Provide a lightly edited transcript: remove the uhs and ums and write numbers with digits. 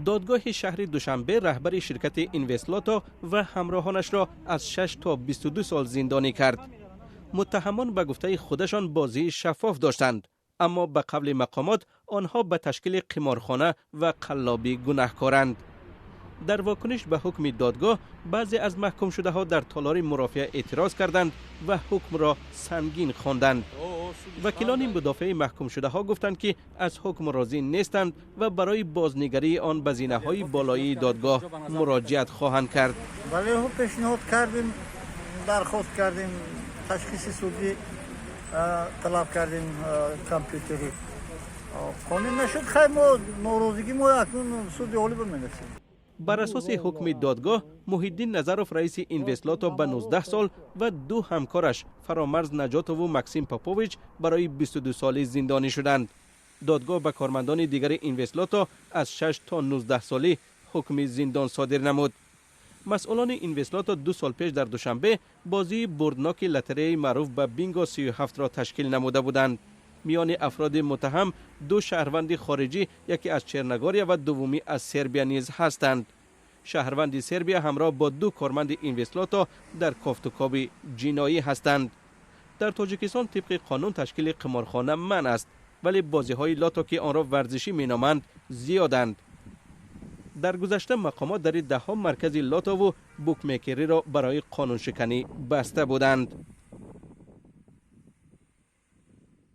Додгоҳи шаҳри Душанбе раҳбари ширкати Инвестлото ва ҳамроҳонашро аз 6 то 22 сол зиндонӣ кард. Муттаҳамон ба гуфтаи худашон бозии шаффоф доштанд, аммо ба қавли мақомот онҳо ба ташкили қиморхона ва қаллобӣ гунаҳкоранд. Дар вокуниш ба ҳукми додгоҳ баъзе аз маҳкумшудаҳо дар толори мурофиа эътироз карданд ва ҳукмро сангин хонданд. Вакилони мудофеи маҳкумшудаҳо гуфтанд, ки аз ҳукм розӣ нестанд ва барои бознигарии он ба зинаҳои болоии додгоҳ муроҷиат хоҳанд кард. Бале, пешниҳод кардем, дархост кардем, ташхиси судӣ талаб кардем компютерӣ. Қонеъ нашуд. Хай, мо норозигӣ мо акнун суди олӣ менависем. Бар асоси ҳукми додгоҳ Муҳиддин Назаров, раиси Инвестлото, ба 19 сол ва ду ҳамкораш Фаромарз Наҷотову Максим Попович барои 22 солӣ зиндонӣ шуданд. Додгоҳ ба кормандони дигари Инвестлото аз 6 то 19 солӣ ҳукми зиндон содир намуд. Масъулони Инвестлото 2 сол пеш дар Душанбе бозии бурдноки лотереяи маъруф ба Бинго 37-ро ташкил намуда буданд. Миёни афроди муттаҳам ду шаҳрванди хориҷӣ, яке аз Черногория ва дуввумӣ аз Сербия низ ҳастанд. Шаҳрванди Сербия ҳамроҳ бо ду корманди Инвестлото дар кофтукоби ҷиноӣ ҳастанд. Дар Тоҷикистон тибқи қонун ташкили қиморхона манъ аст, вале бозиҳои лото, ки онро варзишӣ меноманд, зиёданд. Дар гузашта мақомот дари даҳҳо маркази лотову букмекериро барои қонуншиканӣ баста буданд.